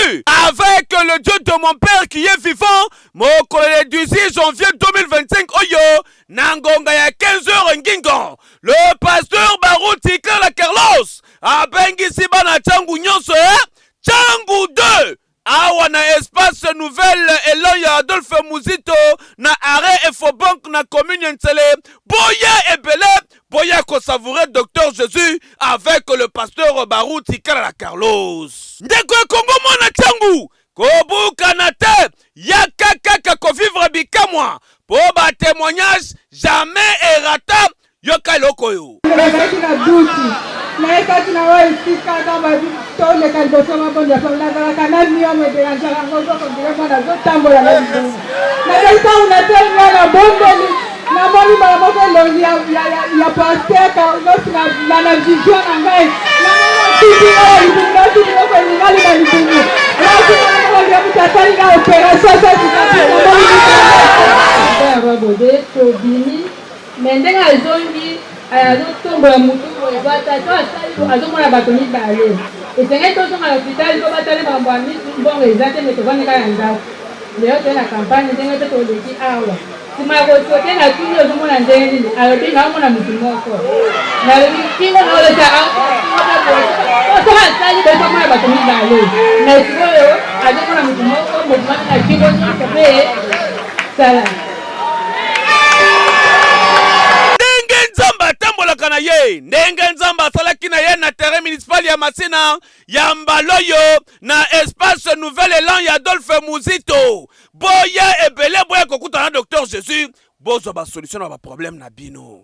Jésus avec le Dieu de mon père qui est vivant, mokolo le 18 janvier 2025 oyo na ngonga ya 15h ngingo, le pasteur Baruti Kala Carlos abengisi bana Tshangu nyonso, eh? Tshangu 2 awa na espace nouvelle elan ya Adolphe Muzito na arrêt Efobank na commune ya Nsele. Boya ebele, boya kosavourer Docteur Jésus avec le pasteur Baruti Kalala Carlos. Ndeko ya Kongo, mwana Tshangu, kobukana te, yaka kaka kovivre bikamwa mpo batémoignage jamais erata. Yoka eloko oyo. Nazalaki na duti, nayekaki na oyo esika ntango toleka liboso mabonda. Nazalaka na myome ederangeaka yango, ozokondire mwana azotambola na libumu. Nazali ntango nateli nga na bondeli, namoni mbala moko elongi ya pasteur Carlos na vision na ngai. Namoni atindi nga na libumu, natindi moko elingali na libumu, natinga moto asali nga opération. Namoni Roi tobimi, mais ndenge azongi, azotombola motu boye, to asali, azomona bato mibale. Esengeli tozonga na hôpital mpo batali makambo ya misu. Mbongo eza te, mais tovandi kaka na ndako. Lelo toye na campagne, ndenge mpe toleki awa, nsima ya kosote na tuni: "Ozomona ndenge nini?" Alobi: "Naomona motu moko." Nalobi: "Kingo naolota." Soki asali boye, omona bato mibale, mais sikoyo azomona motu moko, motu moko na kingo nyonso mpe sala. Ndenge Nzambe atambolaka na ye, ndenge Nzambe asalaki na ye na terrain municipal ya Masina ya mbala oyo na espace nouvelle élan ya Adolphe Muzito. Boya ebele, boya kokutana na Docteur Jésus, bozwa basolution na baproblème na bino.